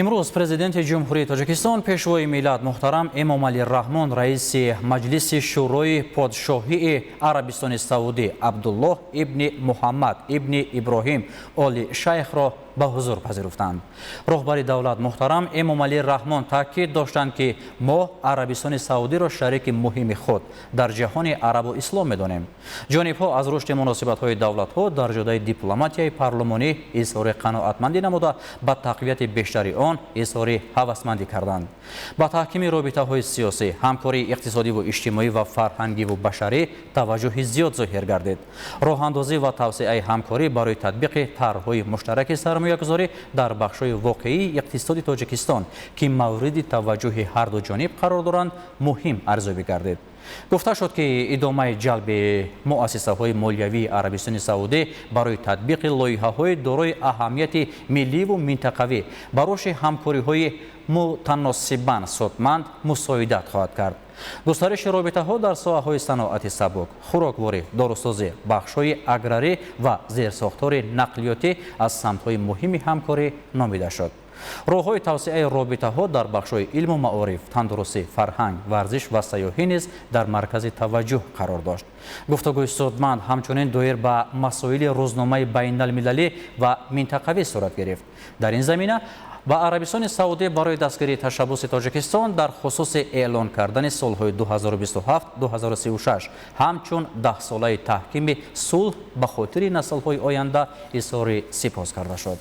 Имрӯз Президенти Ҷумҳурии Тоҷикистон, Пешвои миллат муҳтарам Эмомалӣ Раҳмон раиси Маҷлиси Шӯрои Подшоҳии Арабистони Саудӣ Абдуллоҳ ибни Муҳаммад ибни Иброҳим Оли Шайхро ба ҳузур пазируфтанд. Роҳбари давлат муҳтарам Эмомалӣ Раҳмон таъкид доштанд, ки мо Арабистони Саудиро шарики муҳими худ дар ҷаҳони арабу ислом медонем. Ҷонибҳо аз рушди муносибатҳои давлатҳо дар ҷодаи дипломатияи парлумонӣ изҳори қаноатмандӣ намуда, ба тақвияти бештари он изҳори ҳавасмандӣ карданд. Ба таҳкими робитаҳои сиёсӣ, ҳамкории иқтисодиву иҷтимоӣ ва фарҳангиву башарӣ таваҷҷӯҳи зиёд зоҳир гардид. Роҳандозӣ ва тавсеаи ҳамкорӣ барои татбиқи тарҳҳои муштараки сармоягузорӣ дар бахшҳои воқеии иқтисоди Тоҷикистон, ки мавриди таваҷҷӯҳи ҳарду ҷониб қарор доранд, муҳим арзёбӣ гардид. Гуфта шуд, ки идомаи ҷалби муассисаҳои молиявии Арабистони Саудӣ барои татбиқи лоиҳаҳои дорои аҳамияти милливу минтақавӣ ба рушди ҳамкориҳои мутаносибан судманд мусоидат хоҳад кард. Густариши робитаҳо дар соҳаҳои саноати сабук, хӯрокворӣ, дорусозӣ, бахшҳои аграрӣ ва зерсохтори нақлиётӣ аз самтҳои муҳими ҳамкорӣ номида шуд. Роҳҳои тавсеаи робитаҳо дар бахшҳои илму маориф, тандурустӣ, фарҳанг, варзиш ва сайёҳӣ низ дар маркази таваҷҷӯҳ қарор дошт. Гуфтугӯи судманд ҳамчунин доир ба масоили рӯзномаи байналмилалӣ ва минтақавӣ сурат гирифт. Дар ин замина ба Арабистони Саудӣ барои дастгирии ташаббуси Тоҷикистон дар хусуси эълон кардани солҳои 2027-2036 ҳамчун даҳсолаи таҳкими сулҳ ба хотири наслҳои оянда изҳори сипос карда шуд.